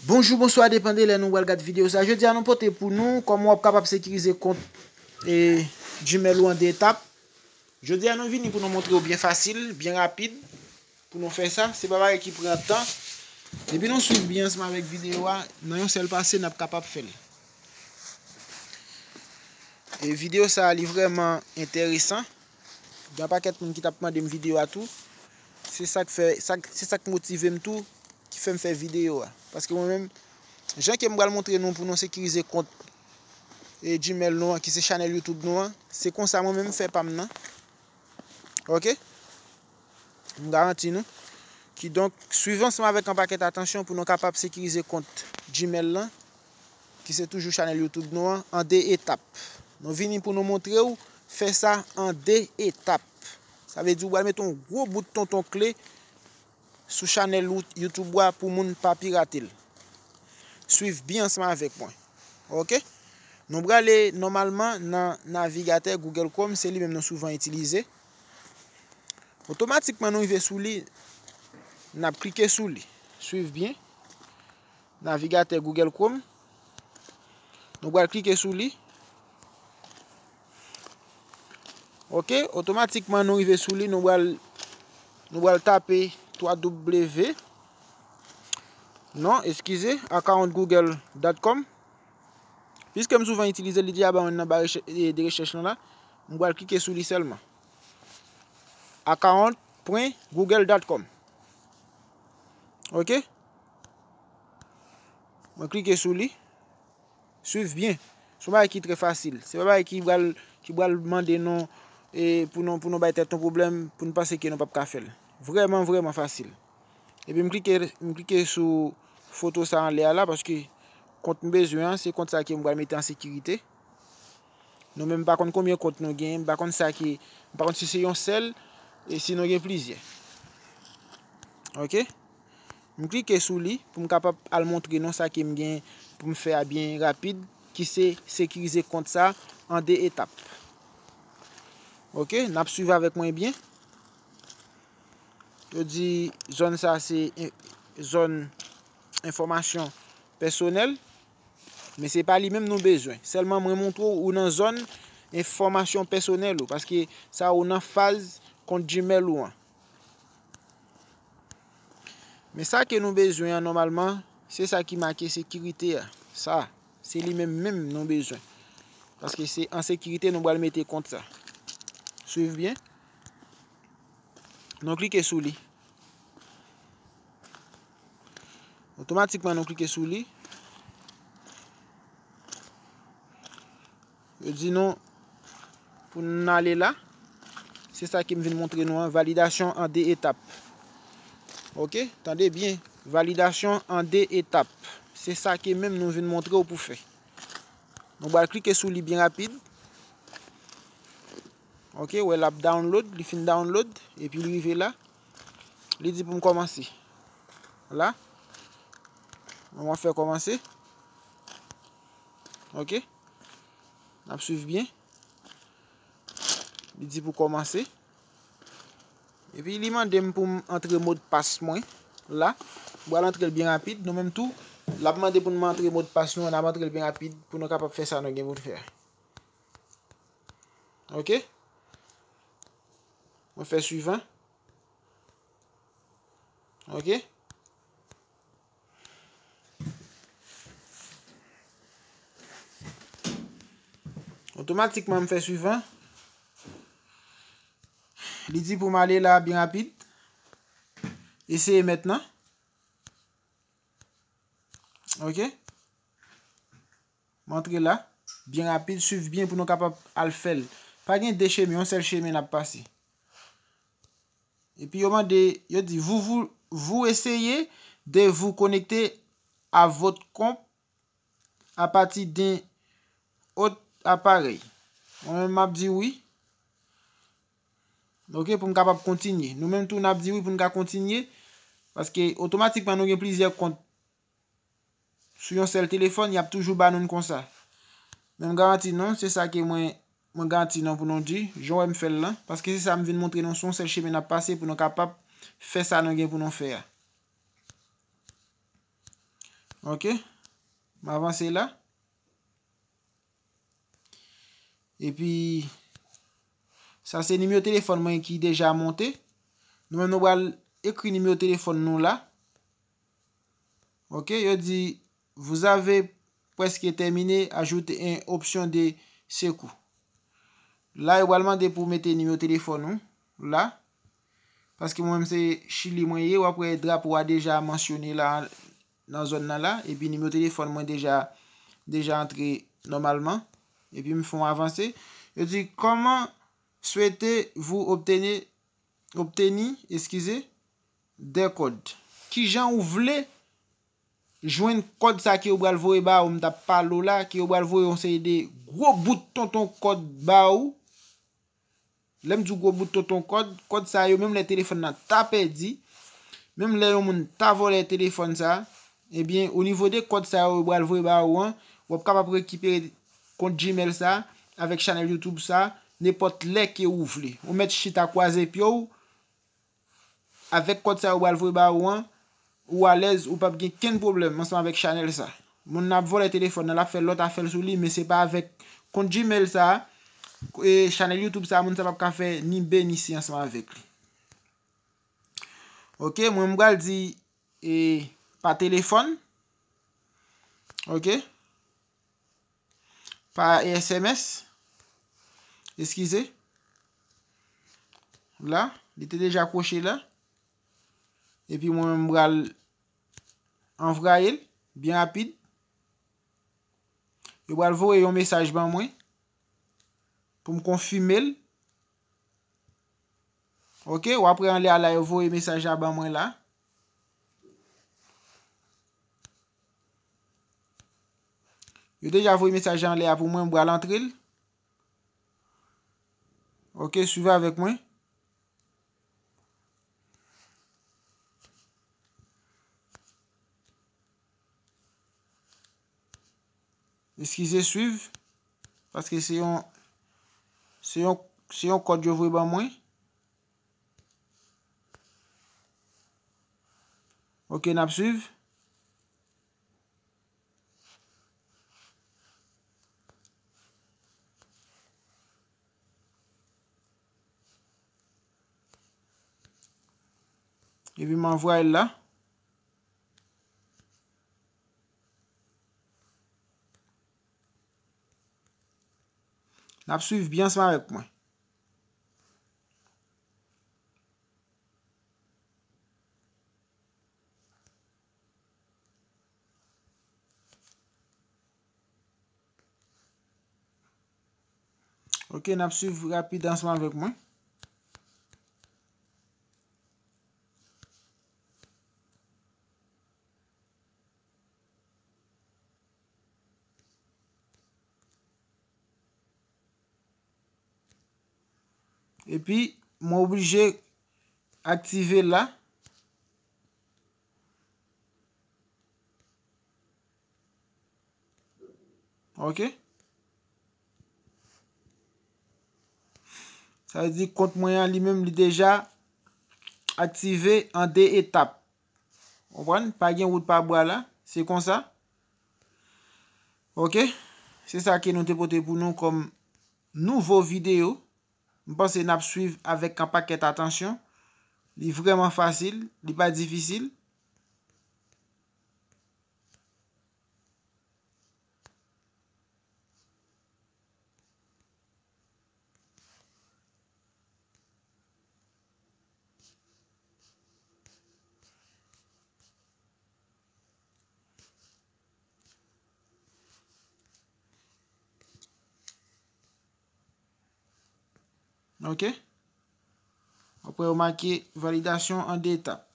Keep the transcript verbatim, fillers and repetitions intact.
Bonjou, bonswa, depann de lè nou pral gad videyo sa. Jodi a nou pote pou nou kòman w ap kapab sekirize kont e, Gmail ou an de etap. Jodi a nou vini pou nou montre w byen fasil, byen rapid pou nou fè sa. Se pa bagay ki pran tan. Depi nou swiv byen ansanm avèk videyo a, nan yon sèl pase n ap kapab fè l. E videyo sa a li vrèman enteresan. Gen yon pakèt moun ki t ap mande m videyo a tou. Se sa k fè, sa k- se sa k motive m tou, ki fè m fè videyo a. Paske mwen menm, jan ke m pral montre nou pou nou sekirize kont e Gmail nou an, ki se chanèl YouTube nou an, se konsa mwen menm m fè pa m nan. Oke? M garanti nou. Kidonk, swiv ansanm avèk yon pakèt atansyon pou nou kapab sekirize kont Gmail lan, ki se toujou chanèl YouTube nou an, an de etap. Nou vini pou nou montre w fè sa an de etap. Sa vle di ou pral mete yon gwo bout tonton kle sou chanèl ou- YouTube ou a pou moun pa pirate l. Swiv byen ansanm avèk mwen. Oke? Nou prale nòmalman nan navigatè Google Chrome, se li menm nou souvan itilize. Otomatikman nou rive sou li, n ap klike sou li. Swiv byen. Navigatè Google Chrome. Nou pral klike sou li. Oke, otomatikman nou rive sou li, nou pral nou pral tape twa w. Non, eskize, account google dot com. Piske m souvan itilize li, li deja ban mwen nan ba rechè- e, de rechèch lan la. M pral klike sou li sèlman. Account point google dot com. Oke? Mwen klike sou li. Swiv byen. Se yon bagay ki trè fasil. Se pa bagay ki pral ki pral mande nou e, pou nou pou nou bay tèt nou pwoblèm, pou nou panse ke nou p ap ka fè l. Vrèman, vrèman fasil. Epi m klike m klike sou foto sa anlè a la, paske kont m bezwen an, se kont sa ke m pral mete an sekirite. Nou menm, m pa konn konbyen kont nou genyen, m pa konn sa ki, m pa konn si se yon sèl, e si nou gen plizyè. Oke? M klike sou li pou m kapab al montre nou sa ke m gen pou m fè a byen rapid, ki se sekirize kont sa an de etap. Oke, n ap swiv avèk mwen byen. Yo di zòn sa se en- zòn enfòmasyon pèsonèl, men se pa li menm nou bezwen. Sèlman mwen montre w ou nan zòn enfòmasyon pèsonèl ou, paske sa ou nan faz kont Gmail ou an. Men sa ke nou bezwen an nòmalman, se sa ki make sekirite a. Sa, se li menm menm nou bezwen. Paske se an sekirite nou pral mete kont sa. Swiv byen. Nou klike sou li. Otomatikman nou klike sou li. Yo di nou pou n ale la. Se sa ke m vin montre nou an, validasyon an de etap. Oke, tande byen, validasyon an de etap. Se sa ke menm nou vin montre w pou fè. Nou pral klike sou li byen rapid. Oke, wè l ap download, li fin download, epi li rive la. Li di pou m kòmanse. La. Mwen fè kòmanse. Oke. N ap swiv byen. Li di pou kòmanse. Epi li mande m pou m antre modpas mwen. La. M pral antre l byen rapid. Nou menm tou, l ap mande pou nou antre modpas nou, n ap antre l byen rapid pou nou kapab fè sa nou gen pou n fè a. Oke? Mwen fè swivan. Oke? Otomatikman, m fè swivan. Li di pou m ale la byen rapid. Eseye mentnan. Oke? M antre la. Byen rapid, swiv byen pou nou kapab al fè l. Pa gen de chemen, yon sèl chemen n ap pase. Epi yo mande, yo di, vous, vous, vous essayez de vous connecter à votre compte à partir d'un autre appareil. Mwen menm, m ap di wi. Oke, pou m kapab kontinye. Nou menm tou, n ap di wi pou n ka kontinye. Paske otomatikman, nou gen plizyè kont sou yon sèl telefòn, y ap toujou ba nou l konsa. Men m garanti nou, se sa ke mwen, mwen garanti nou pou nou di, jan w wè m fè l lan, paske se sa m vin montre nou, se yon sèl chemen n ap pase pou nou kapab fè sa nou gen pou nou fè a. Ok. M avanse la. Epi, sa se nimewo telefòn mwen ki deja monte. Nou menm nou pral ekri nimewo telefòn nou la. Ok, yo di, vous avez presque terminé, ajoutez une option de secours. La, yo pral mande pou w mete nimewo telefòn ou la. Paske mwen menm se Chili mwen ye, w ap wè drapo a deja mansyone la nan zòn nan la. Epi nimewo telefòn mwen deja, deja antre nòmalman. Epi m fè yon avanse. Yo di, comment souhaitez-vous obtenir, obtenir, excusez, des codes? Kijan ou vle jwenn kòd sa ke yo pral voye ba ou, m t ap pale w la, ke yo pral voye yon seri de gwo bout tonton kòd ba ou. Lè m di w gwo bout tonton kòd, kòd sa yo, menm lè telefòn nan ta pèdi, menm lè yon moun ta vòlè telefòn sa, ebyen, o nivo de kòd sa yo, yo pral voye ba ou an, w ap kapab rekipere kont Gmail sa, avèk chanèl YouTube sa, nenpòt lè ke ou vle. Ou mèt chita kwaze pye w, avèk kòd sa yo pral voye ba ou an, ou alèz, ou p ap gen kenn pwoblèm ansanm avèk chanèl sa. Moun nan ap vòlè telefòn nan, l ap fè lòt afè l sou li, men se pa avèk kont Gmail sa, e chanèl YouTube sa, moun sa p ap ka fè ni B ni C ansanm avèk li. Ok, mwen m pral di, e, pa telefòn. Ok. Pa S M S. Eskize. La, li te deja kwoche la. Epi mwen menm m pral anvwaye l byen rapid. Yo pral voye yon mesaj ban mwen pou m konfime l. Ok, w ap wè anlè a la, yo voye mesaj la ban mwen la. Yo deja voye mesaj la anlè a pou mwen, m pral antre l. Ok, swiv avèk mwen. Eskize, swiv. Paske se yon, se yon, se yon kòd yo voye ban mwen. Ok, n ap swiv. Epi m anvwaye l la. N ap swiv byen ansanm avèk mwen. Ok, n ap swiv rapid ansanm avèk mwen. Epi, mwen oblije aktive la. Ok. Sa vle di kont mwen an li menm li deja aktive an de etap. Konprann? Pa gen wout pa bwa la. Se konsa. Ok. Se sa ke nou te pote pou nou kòm nouvo videyo. M panse n ap swiv avèk yon pakèt atansyon. Li vrèman fasil, li pa difisil. Ok. Apre, yo make validasyon an de etap.